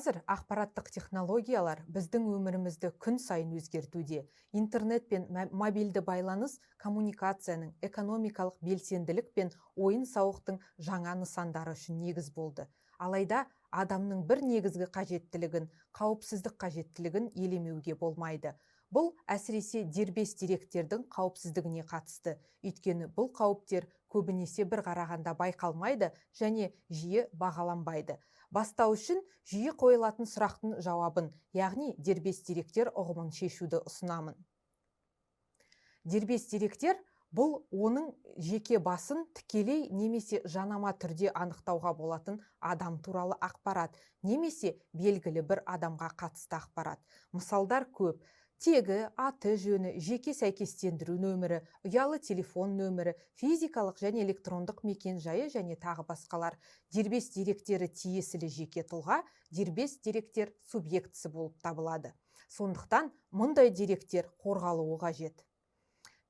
Қазір ақпараттық технологиялар біздің өмірімізді күн сайын өзгертуде. Интернет пен мобильді байланыс коммуникацияның, экономикалық белсенділік пен ойын-сауықтың жаңа нысандары үшін негіз болды. Алайда адамның бір негізгі қажеттілігін, қауіпсіздік қажеттілігін елемеуге болмайды. Бұл әсіресе дербес деректердің қауіпсіздігіне қатысты, өйткені бұл қауіптер көбінесе бір қарағанда байқалмайды және жиі бағаланбайды. Бастау үшін жиі қойылатын сұрақтың жауабын, яғни дербес деректер ұғымын шешуді ұсынамын. Дербес деректер – бұл оның жеке басын тікелей немесе жанама түрде анықтауға болатын адам туралы ақпарат немесе белгілі бір адамға қатысты ақпарат. Мысалдар көп: тегі, аты жөні, жеке сәйкестендіру нөмірі, ұялы телефон нөмірі, физикалық және электрондық мекен жайы және тағы басқалар. Дербес деректері тиесілі жеке тұлға дербес деректер субъектісі болып табылады. Сондықтан мұндай деректер қорғалуы қажет.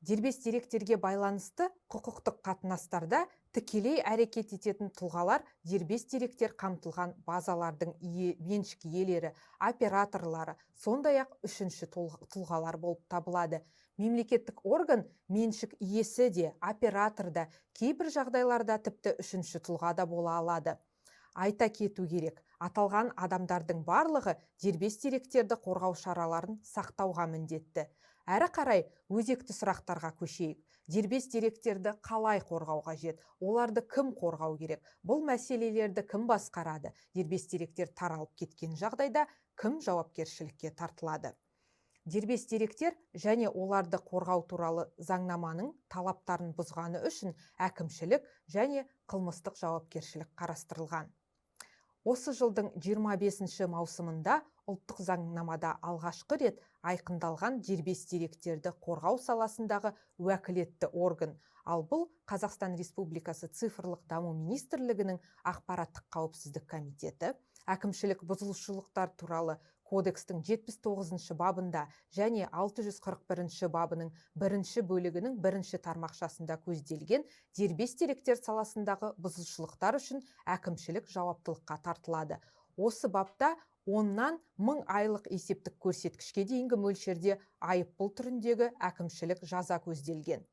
Дербес деректерге байланысты құқықтық қатынастарда тікелей әрекет ететін тұлғалар дербес деректер қамтылған базалардың меншік иелері, операторлары, сондай-ақ үшінші тұлғалар болып табылады. Мемлекеттік орган меншік иесі де, оператор да, кейбір жағдайларда тіпті үшінші тұлға да бола алады. Айта кету керек, аталған адамдардың барлығы дербес деректерді қорғау шараларын сақтауға міндетті. Әрі қарай өзекті сұрақтарға көшейік. Дербес деректерді қалай қорғау қажет? Оларды кім қорғау керек? Бұл мәселелерді кім басқарады? Дербес деректер таралып кеткен жағдайда кім жауапкершілікке тартылады? Дербес деректер және оларды қорғау туралы заңнаманың талаптарын бұзғаны үшін әкімшілік және қылмыстық жауапкершілік қарастырылған. Осы жылдың 25 маусымында ұлттық заңнамада алғашқы рет айқындалған дербес деректерді қорғау саласындағы уәкілетті орган, ал бұл Қазақстан Республикасы Цифрлық даму министрлігінің Ақпараттық қауіпсіздік комитеті, Әкімшілік бұзушылықтар туралы кодекстің 79 бабында және 641 бабының бірінші бөлігінің бірінші тармақшасында көзделген дербес деректер саласындағы бұзушылықтар үшін әкімшілік жауаптылыққа тартылады. Осы бапта 10-нан 1000 айлық есептік көрсеткішке дейінгі мөлшерде айыппұл түріндегі әкімшілік жаза көзделген.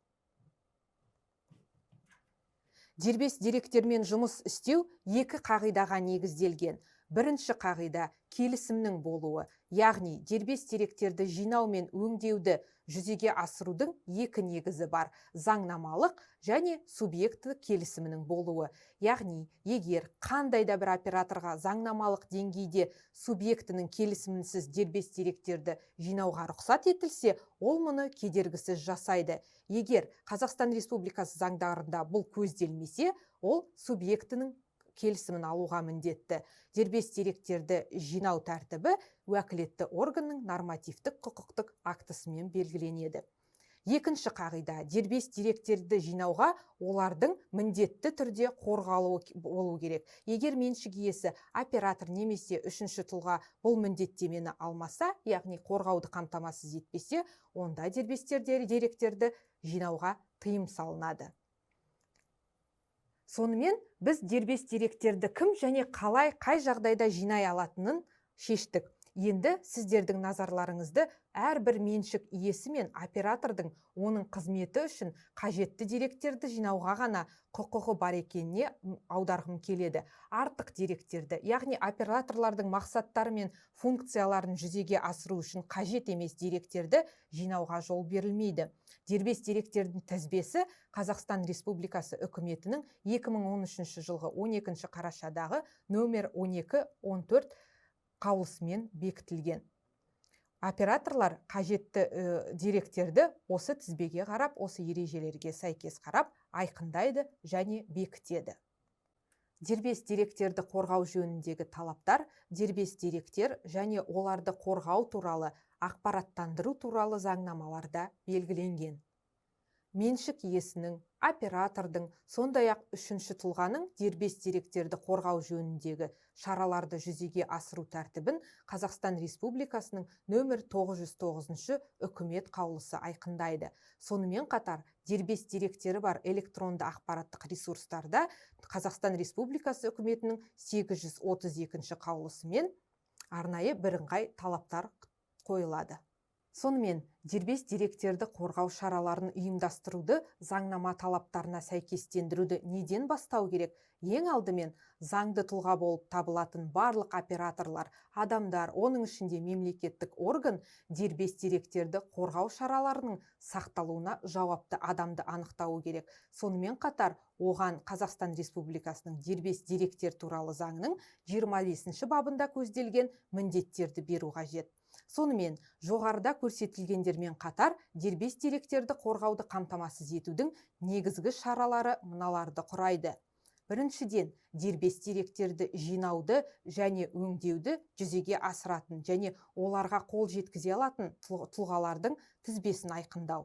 Дербес деректермен жұмыс істеу екі қағидаға негізделген. Бірінші қағида – келісімнің болуы, яғни дербес деректерді жинау мен өңдеуді жүзеге асырудың екі негізі бар: заңнамалық және субъекті келісімінің болуы. Яғни егер қандай да бір операторға заңнамалық деңгейде субъектінің келісімінсіз дербес деректерді жинауға рұқсат етілсе, ол мұны кедергісіз жасайды. Егер Қазақстан Республикасы заңдарында бұл көзделмесе, ол субъектінің келісімін алуға міндетті. Дербес деректерді жинау тәртібі уәкілетті органның нормативтік құқықтық актісімен белгіленеді. Екінші қағида: дербес деректерді жинауға олардың міндетті түрде қорғалуы болу керек. Егер меншік иесі, оператор немесе үшінші тұлға бұл міндеттемені алмаса, яғни қорғауды қамтамасыз етпесе, онда дербестер деректерді жинауға тыйым салынады. Сонымен, біз дербес деректерді кім және қалай, қай жағдайда жинай алатынын шештік. Енді сіздердің назарларыңызды әрбір меншік иесі мен оператордың оның қызметі үшін қажетті деректерді жинауға ғана құқығы бар екеніне аударғым келеді. Артық деректерді, яғни операторлардың мақсаттары мен функцияларын жүзеге асыру үшін қажет емес деректерді жинауға жол берілмейді. Дербес деректердің тізбесі Қазақстан Республикасы Үкіметінің 2013 жылғы 12 қарашадағы нөмір 1214 қаулысымен бекітілген. Операторлар қажетті деректерді осы тізбеге қарап, осы ережелерге сәйкес қарап айқындайды және бекітеді. Дербес деректерді қорғау жөніндегі талаптар дербес деректер және оларды қорғау туралы, ақпараттандыру туралы заңнамаларда белгіленген. Меншік иесінің, оператордың, сондай-ақ үшінші тұлғаның дербес деректерді қорғау жөніндегі шараларды жүзеге асыру тәртібін Қазақстан Республикасының нөмір 909 Үкімет қаулысы айқындайды. Сонымен қатар дербес деректері бар электронды ақпараттық ресурстарда Қазақстан Республикасы Үкіметінің 832 қаулысымен. Арнайы бірыңғай талаптар қойылады. Сонымен, дербес деректерді қорғау шараларын ұйымдастыруды заңнама талаптарына сәйкестендіруді неден бастау керек? Ең алдымен заңды тұлға болып табылатын барлық операторлар, адамдар, оның ішінде мемлекеттік орган дербес деректерді қорғау шараларының сақталуына жауапты адамды анықтауы керек. Сонымен қатар, оған Қазақстан Республикасының дербес деректер туралы заңының 25 бабында көзделген міндеттерді беру қажет. Сонымен, жоғарыда көрсетілгендермен қатар дербес деректерді қорғауды қамтамасыз етудің негізгі шаралары мыналарды құрайды. Біріншіден, дербес деректерді жинауды және өңдеуді жүзеге асыратын және оларға қол жеткізе алатын тұлғалардың тізбесін айқындау.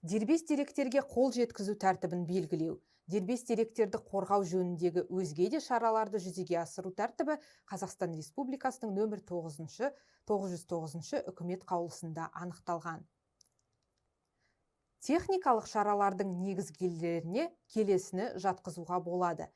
Дербес деректерге қол жеткізу тәртібін белгілеу. Дербес деректерді қорғау жөніндегі өзге де шараларды жүзеге асыру тәртібі Қазақстан Республикасының нөмір 909 үкімет қаулысында анықталған. Техникалық шаралардың негізгілеріне келесіні жатқызуға болады.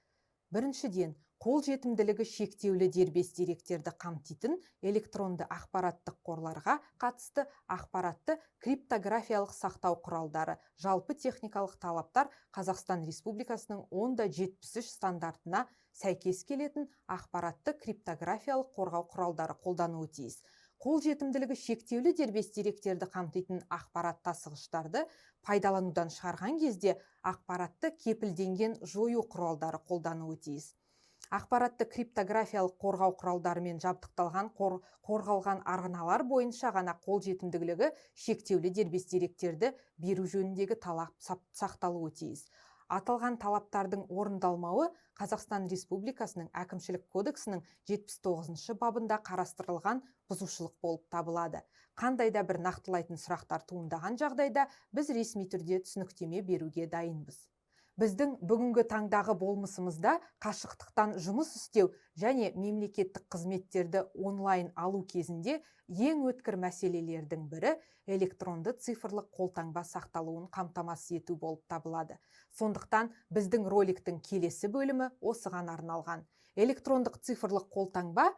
Біріншіден, қол жетімділігі шектеулі дербес деректерді қамтитын электронды ақпараттық қорларға қатысты ақпаратты криптографиялық сақтау құралдары, жалпы техникалық талаптар Қазақстан Республикасының 10.73 стандартына сәйкес келетін ақпаратты криптографиялық қорғау құралдары қолдануы тиіс. Қол жетімділігі шектеулі дербес деректерді қамтитын ақпарат тасығыштарды пайдаланудан шығарған кезде ақпаратты кепілденген жою құралдары қолдануы тиіс. Ақпаратты криптографиялық қорғау құралдарымен жабдықталған қорғалған арналар бойынша ғана қол жетімділігі шектеулі дербес деректерді беру жөніндегі талап сақталуы тиіс. Аталған талаптардың орындалмауы Қазақстан Республикасының Әкімшілік кодексінің 79 бабында қарастырылған бұзушылық болып табылады. Қандай да бір нақтылайтын сұрақтар туындаған жағдайда біз ресми түрде түсініктеме беруге дайынбыз. Біздің бүгінгі таңдағы болмысымызда қашықтықтан жұмыс істеу және мемлекеттік қызметтерді онлайн алу кезінде ең өткір мәселелердің бірі электронды цифрлық қолтаңба сақталуын қамтамасыз ету болып табылады. Сондықтан біздің роликтің келесі бөлімі осыған арналған. Электрондық цифрлық қолтаңба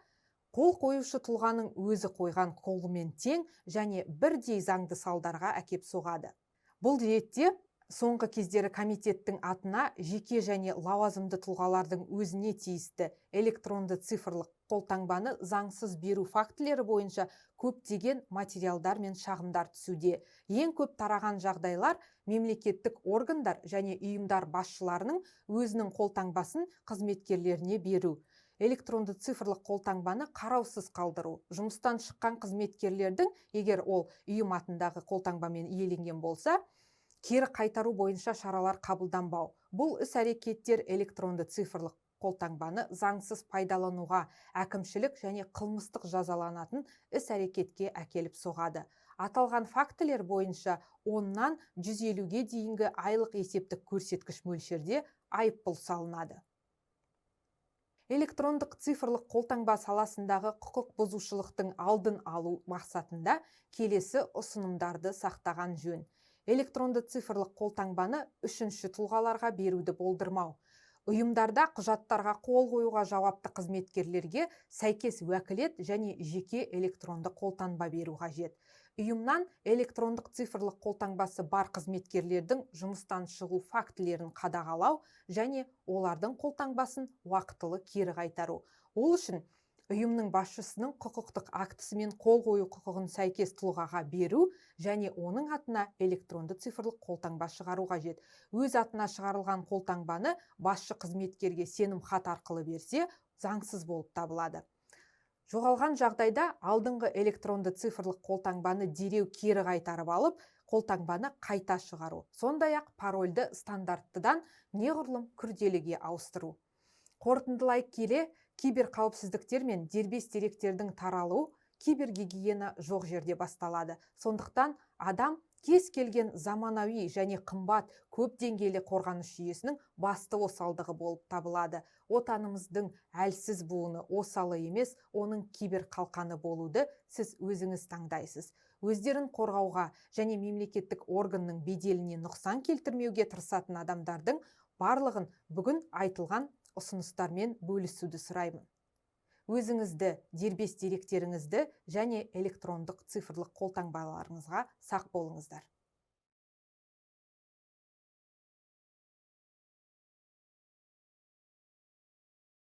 қол қоюшы тұлғаның өзі қойған қолымен тең және бірдей заңды салдарға әкеп соғады. Бұл ретте соңғы кездері комитеттің атына жеке және лауазымды тұлғалардың өзіне тиісті электронды цифрлық қолтаңбаны заңсыз беру фактілері бойынша көптеген материалдар мен шағымдар түсуде. Ең көп тараған жағдайлар мемлекеттік органдар және ұйымдар басшыларының өзінің қолтаңбасын қызметкерлеріне беру, электронды цифрлық қолтаңбаны қараусыз қалдыру, жұмыстан шыққан қызметкерлердің, егер ол ұйым атындағы қолтаңбамен иеленген болса, кері қайтару бойынша шаралар қабылданбау. Бұл іс-әрекеттер электронды цифрлық қолтаңбаны заңсыз пайдалануға, әкімшілік және қылмыстық жазаланатын іс-әрекетке әкеліп соғады. Аталған фактілер бойынша 10-нан 150-ге дейінгі айлық есептік көрсеткіш мөлшерде айыппұл салынады. Электрондық цифрлық қолтаңба саласындағы құқық бұзушылықтың алдын алу мақсатында келесі ұсынымдарды сақтаған жөн. Электронды цифрлық қолтаңбаны үшінші тұлғаларға беруді болдырмау. Ұйымдарда құжаттарға қол қоюға жауапты қызметкерлерге сәйкес уәкілет және жеке электронды қолтаңба беру қажет. Ұйымнан электрондық цифрлық қолтаңбасы бар қызметкерлердің жұмыстан шығу фактілерін қадағалау және олардың қолтаңбасын уақытылы кері қайтару. Ол үшін ұйымның басшысының құқықтық актісімен қол қою құқығын сәйкес тұлғаға беру және оның атына электронды цифрлық қолтаңба шығару қажет. Өз атына шығарылған қолтаңбаны басшы қызметкерге сенім хат арқылы берсе, заңсыз болып табылады. Жоғалған жағдайда алдыңғы электронды цифрлық қолтаңбаны дереу кері қайтарып алып, қолтаңбаны қайта шығару. Сондай-ақ парольді стандарттыдан неғұрлым күрделіге ауыстыру. Қорытындылай келе, киберқауіпсіздіктер мен дербес деректердің таралу кибергигиена жоқ жерде басталады. Сондықтан адам кез келген заманауи және қымбат көп деңгейлі қорғаныс жүйесінің басты осалдығы болып табылады. Отанымыздың әлсіз буыны осалы емес, оның киберқалқаны болуды сіз өзіңіз таңдайсыз. Өздерін қорғауға және мемлекеттік органның беделіне нұқсан келтірмеуге тырысатын адамдардың барлығын бүгін айтылған ұсыныстармен бөлісуді сұраймын. Өзіңізді, дербес деректеріңізді және электрондық цифрлық қолтаңбаларыңызға сақ болыңыздар.